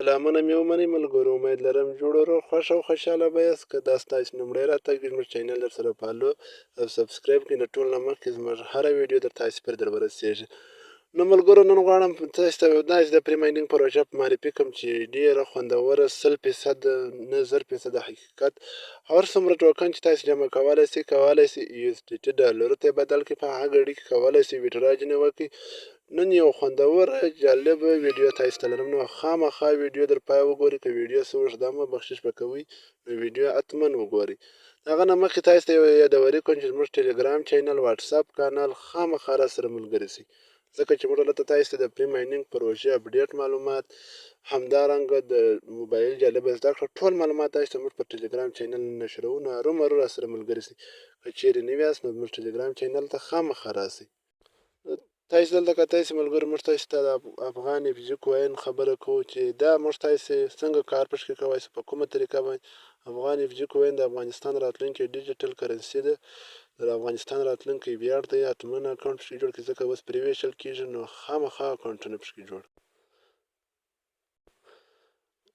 سلامونه مې ومنئ ملګرو، امید لرم جوړ روغ، خوښ او خوشحاله به یاست. که دا ستاسو لومړی راتګ وي، زموږ channel در سره follow او subscribe کړئ، د ټول نه مخکې زموږ هره ویډیو در تاسو پر در ورسېږي. نو ملګرو، نن غواړم تاسو ته داسې د free mining پروژه معرفي کړم چې ډېره خوندوره، 100% نه، 1000% حقیقت. هر څومره token چې تاسو جمع کولی شئ، کولی شئ USDT ډالرو ته بدل کړئ، په هغه ګړي کې کولی شئ withdraw ځینې وکړئ. نن یو خوندوره جالبه ویډیو تاسو ته لرم، نو خامخا ویډیو در پای وګورئ. که ویډیو څه اوږده مه بخشش به کوئ، نو ویډیو حتما وګورئ. هغه نه مخکې تاسو ته یو یادوري کوم چې زموږ ټلګرام channel، واتساپ کانال خامخا را سره ملګري شئ، ځکه چې موږ دلته تاسو ته د free mining پروژې update معلومات، همدارنګه د موبایل جالبه زده کړه، ټول معلومات تاسو ته موږ پر ټلګرام channel نشروو. نو هرومرو را سره ملګري شئ. که چیرې نه یاست، نو زموږ ټلګرام channel ته خامخا راسئ. تاسو دلته کتای شئ ملګرو، موږ تاسو ته د افغان FG coin خبره کوو چې دا موږ تاسو څنګه کار پکې کوی شو، په کومه طریقه باندې. افغان FG coin د افغانستان راتلونکې digital currency ده، د افغانستان راتلونکی ویاړ دی. حتما اکاونټ پکې جوړ کړئ، ځکه اوس پرې ویشل کېږي، نو خامخا اکاونټونه پکې جوړ.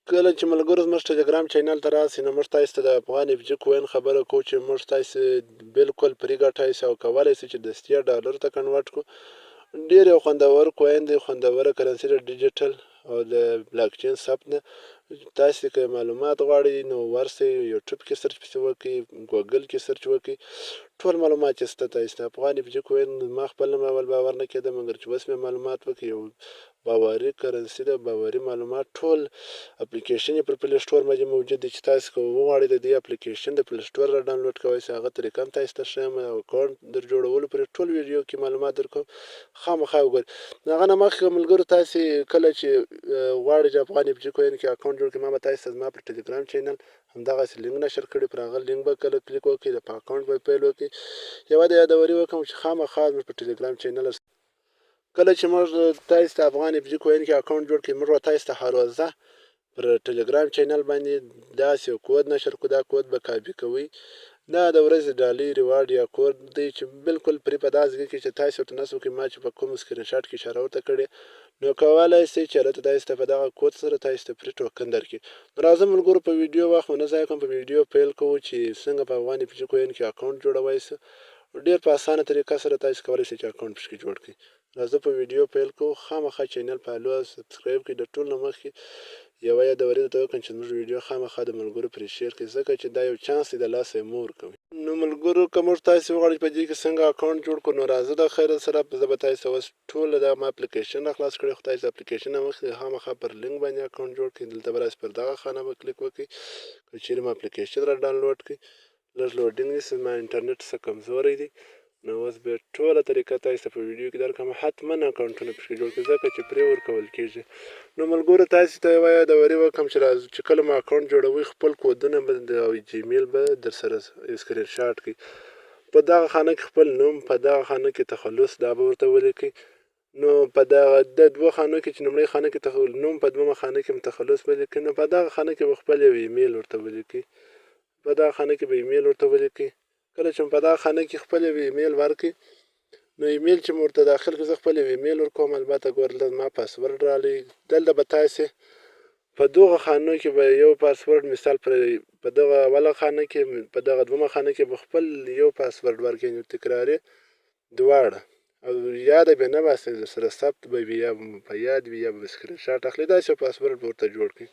کله چې ملګرو زموږ ټلګرام channel ته راسئ، نو موږ تاسو ته د افغان FG coin خبره کوو چې موږ تاسو بالکل پرې ګټای شئ او کولی شئ چې دستي ډالر ته convert کړو. ډېر یو خوندور coin دی، خوندوره currency ده، ډیجیټل او د بلاکچین ثبت نه. تاسو که معلومات غواړئ، نو ورسئ یوټیوب کې search پسې وکړئ، ګوګل کې search وکړئ، ټول معلومات چې شته تاسو ته. افغان FG coin ما خپل نه اول باور نه کېده، مګر چې اوس مې معلومات وکړي، یو باوري currency ده، باوري معلومات، ټول اپلیکیشن یې پر Play Store باندې موجود دی چې تاسو که وغواړئ د دې اپلیکیشن د Play Store را download کولی شئ. هغه طریقه هم تاسو ته ښیم او اکاونټ در جوړولو پرې ټول ویډیو کې معلومات درکوم، خامخا وګورئ. هغه نه مخکې ملګرو، تاسو کله چې غواړئ چې افغان FG coin کې اکاونټ جوړ کړئ، ما به تاسو ته زما پر ټلګرام channel همدغسې لینک نشر کړی، پر هغه لینک به کله کلیک وکړئ، د په اکاونټ به پیل وکړئ. یوه د یادوري وکړم چې خامخا زموږ پر ټلګرام channel کله چې موږ تاسو ته افغان FG coin کې اکاونټ جوړ کړئ، موږ به تاسو ته هر روزه پر ټلګرام channel باندې داسې یو کوډ نشر کړو. دا کوډ به کاپي کوئ، دا د ورځې ډالۍ reward یا کوډ دی چې بالکل پرې په داسې کې چې تاسو ورته نصب کړئ. ما چې په کوم screenshot کې اشاره ورته کړې، نو کولی شئ چې هلته تاسو ته په دغه کوډ سره تاسو ته free token درکړي. نو راځم ملګرو، په ویډیو وخت ونه ضایع کوم، په ویډیو پیل کوو چې څنګه په افغان FG coin کې اکاونټ جوړوی شئ. ډېر په اسانه طریقه سره تاسو کولی شئ چې اکاونټ پکې جوړ کړئ. راځه په ویډیو پیل کوو. خامخا channel follow او subscribe کړئ. د ټول نه مخکې یوه یادوري درته وکړم چې زموږ ویډیو خامخا د ملګرو پرې share کړئ، ځکه چې دا یو چانس دی، د لاسه یې مه ورکوئ. نو ملګرو، که موږ تاسو وغواړئ په دې کې څنګه اکاونټ جوړ کړو، نو راځه د خیره سره زه به تاسو اوس ټوله دا ما اپلیکیشن را خلاص کړی، خو تاسو اپلیکیشن مخکې خامخا پر لینک باندې اکاونټ جوړ کړئ. دلته به راسئ، پر دغه خانه به کلیک وکړئ. که چیرې مو اپلیکیشن را download کړئ، لږ loading نیسي، زما انټرنیټ څه کمزوری دی. نو اوس به ټوله طریقه تاسو ته په ویډیو کې درکړم. حتما اکاونټونه پکې جوړ کړئ، ځکه چې پرې ورکول کېږي. نو ملګرو، تاسو ته یوه یادوري وکړم چې راځو چې کله مو اکاونټ جوړوئ، خپل کودونه به او جیمیل به در سره screenshot کړئ. په دغه خانه کې خپل نوم، په دغه خانه کې تخلص، دا به ورته ولیکئ. نو په دغه د دوه خانو کې چې لومړۍ خانه کې نوم، په دویمه خانه کې هم تخلص ولیکئ. نو په دغه خانه کې به خپل یو ایمیل ورته ولیکئ، په دغه خانه کې به ایمیل ورته ولیکئ. کله چې په دغه خانه کې خپل یو ایمیل ورکړئ، نو ایمیل چې مو ورته داخل کړئ، زه خپل یو ایمیل ورکوم. البته ګوره، دلته زما پاسورډ راغلی. دلته به تاسې په دغو خانو کې به یو پاسورډ، مثال پر په دغه اوله خانه کې، په دغه دومه خانه کې به خپل یو پاسورډ ورکړئ، نو تکراري دواړه او یاده به نه باسئ، در سره ثبت به وي، یا به په یاد وي، یا به screenshot اخلي. داسې یو پاسورډ به ورته جوړ کړئ.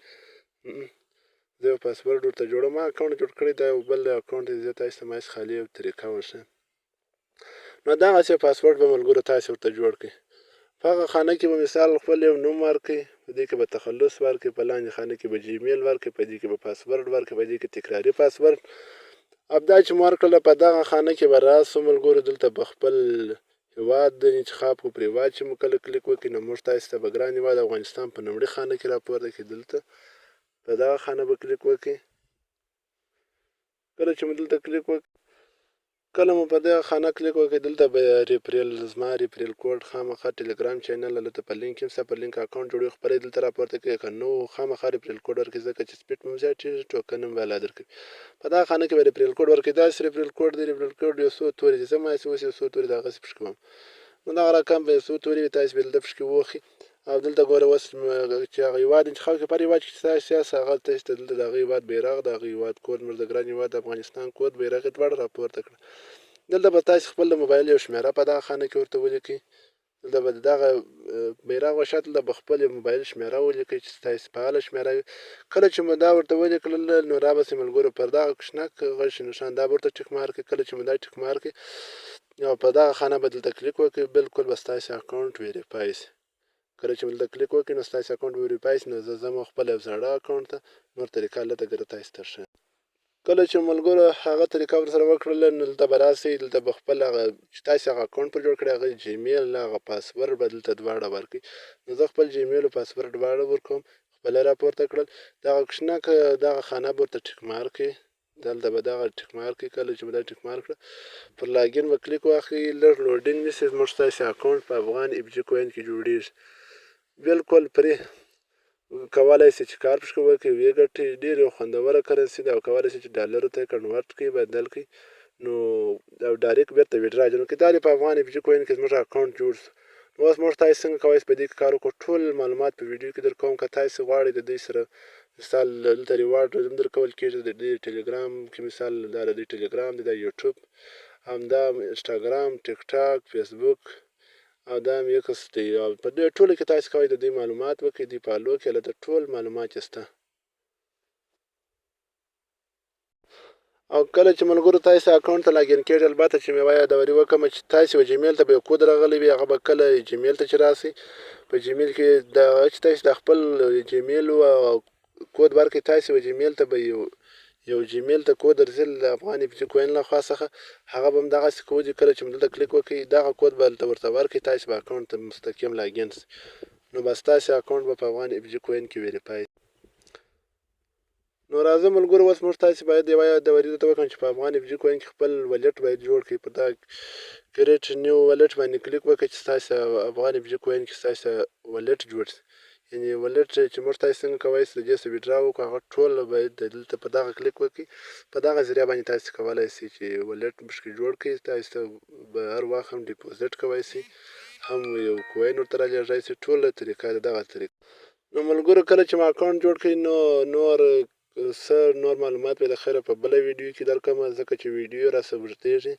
زه یو پاسورډ ورته جوړوم، ما اکاونټ جوړ کړی دا یو بل اکاونټ دی، زه تاسو ته ما هېڅ خالي یو طریقه وښیم. نو دغسې یو پاسورډ به ملګرو تاسې ورته جوړ کړئ. په هغه خانه کې به مثال خپل یو نوم ورکړئ، په دې کې به تخلص ورکړئ، په لاندې خانه کې به جیمیل ورکړئ، په دې کې به پاسورډ ورکړئ، په دې کې تکراري پاسورډ. او دا چې مو ورکړله، په دغه خانه کې به راسو ملګرو، دلته به خپل هېواد د انتخاب کړو. پر هېواد چې مو کله کلیک وکړي، نو موږ تاسو ته به ګران هېواد افغانستان په لومړي خانه کې راپورته کړي. دلته په دغه خانه به کلیک وکړئ. کله چې مو دلته کلیک وکړي، کله مو په دغه خانه کلیک وکړئ، دلته به referral، زما referral code خامخا ټلګرام channel دلته په لینک کې شته، پر لینک اکاونټ جوړوي، خپله دلته راپورته کوي. که نو خامخا referral code ورکړئ، ځکه چې speed مو زیاتېږي، token هم به الله درکوي. په دغه خانه کې به referral code ورکړئ. داسې referral code دی، referral code یو څو توري دي، زه ما هسې اوس یو څو توري دغسې پکښې کوم. نو دغه رقم به یو څو توري وي، تاسې به دلته پکښې ووهئ. او دلته ګوره اوس چې هغه هېواد انتخاب کړئ، په هر هېواد کې چې تاسو یاست هغه تاسو ته دلته د هغه هېواد بیرغ، د هغه هېواد کوډ، زموږ د ګران هېواد د افغانستان کوډ، بیرغ یې دواړه راپورته کړه. دلته به تاسو خپل د موبایل یو شمېره په دغه خانه کې ورته ولیکئ. دلته به دغه بیرغ وشاته دلته به خپل موبایل شمېره ولیکئ چې ستاسو فعاله شمېره وي. کله چې مو دا ورته ولیکل نو را به سي ملګرو پر دغه کوچنک غږ نښان دا به ورته tick mark کړئ. کله چې مو دا tick mark کړئ او په دغه خانه به دلته کلیک وکړئ، بالکل به ستاسو account verify سي. کله چې دلته کلیک وکړئ نو ستاسو account به verify سي. نو زه ځم خپل زاړه account ته، نور طریقه لته ګره تاسو ته ښیم. کله چې ملګرو هغه طریقه ورسره وکړله نو دلته به راسئ، دلته به خپل هغه چې تاسې هغه account پر جوړ کړی هغه Gmail هغه پاسورډ به دلته دواړه ورکړئ. نو زه خپل Gmail او پاسورډ دواړه ورکوم، خپله راپورته کړل. دغه کوچنک دغه خانه به ورته tick mark کړئ، دلته به دغه tick mark کړئ. کله چې به دا tick mark کړه پر login به کلیک واخلئ، لږ loading نیسي، زموږ ستاسې account په افغان اف جي coin کې جوړېږي. بالکل free کولای سي چې کار پکې وکړي، ویې ګټي. ډېر یو خوندوره currency ده او کولای سي چې ډالرو ته یې convert کړي، بدل کړي، نو او direct بېرته withdraw جوړ کړي. دا دی په افغان اف جي coin کې زموږ account جوړ سو. نو اوس موږ تاسو څنګه کولی سئ په دې کې کار وکړو، ټول معلومات په ویډیو کې درکوم. که تاسو غواړئ د دوی سره مثال دلته reward هم درکول کېږي، د دوی ټلګرام کې مثال دا د دوی ټلګرام دی، دا یوټیوب، همدا انسټاګرام، ټیک ټاک، فیسبوک او دا هم X دی. او په دې ټولو کې تاسو کوئ د دوی معلومات وکړئ، دوی follow کړئ، هلته ټول معلومات یې شته. او کله چې ملګرو تاسو account ته login کېږئ، البته چې مې وایه یادوري وکړم چې تاسو به Gmail ته به یو کوډ راغلی وي، هغه به کله Gmail ته چې راسئ په Gmail کې د چې تاسو د خپل Gmail او کوډ ورکړئ، تاسو به Gmail ته به یو Gmail ته کوډ درځي د افغان اف جي coin له خوا څخه، هغه به هم دغسې کوډ وي. کله چې دلته کلیک وکړئ دغه کوډ به هلته ورته ورکړئ، تاسو به account ته مستقیم login سئ. نو به ستاسې account به په افغان اف جي coin کې verify. نو راځه ملګرو اوس موږ تاسې باید یوه یادوري درته وکړم چې په افغان اف جي coin کې خپل wallet باید جوړ کړئ. پر دا create new wallet باندې کلیک وکړئ چې ستاسې افغان اف جي coin کې ستاسې wallet جوړ سي. یعنې wallet چې موږ تاسې څنګه کولی سئ د دې څخه withdraw وکړو، هغه ټول باید دلته په دغه کلیک وکړئ. په دغه ذریعه باندې تاسې کولی سئ چې wallet پکې جوړ کړئ. تاسې ته به هر وخت هم deposit کولی سئ، هم یو coin ورته رالیږلی سئ. ټوله طریقه د دغه طریقه. نو ملګرو کله چې مو account جوړ کړئ نو نور څه نور معلومات به د خیره په بله ویډیو کې درکړم، ځکه چې ویډیو راسره اوږدېږي،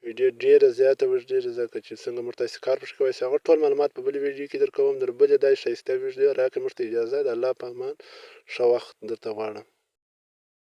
ویډیو ډېره زیاته اوږدېږي، ځکه چې څنګه موږ تاسې کار پکې کولی سئ هغه ټول معلومات په بلې ویډیو کې درکوم. در بلې داسې ښایسته ویډیو راکړئ موږ ته اجازه. د الله په امان، ښه وخت درته غواړم.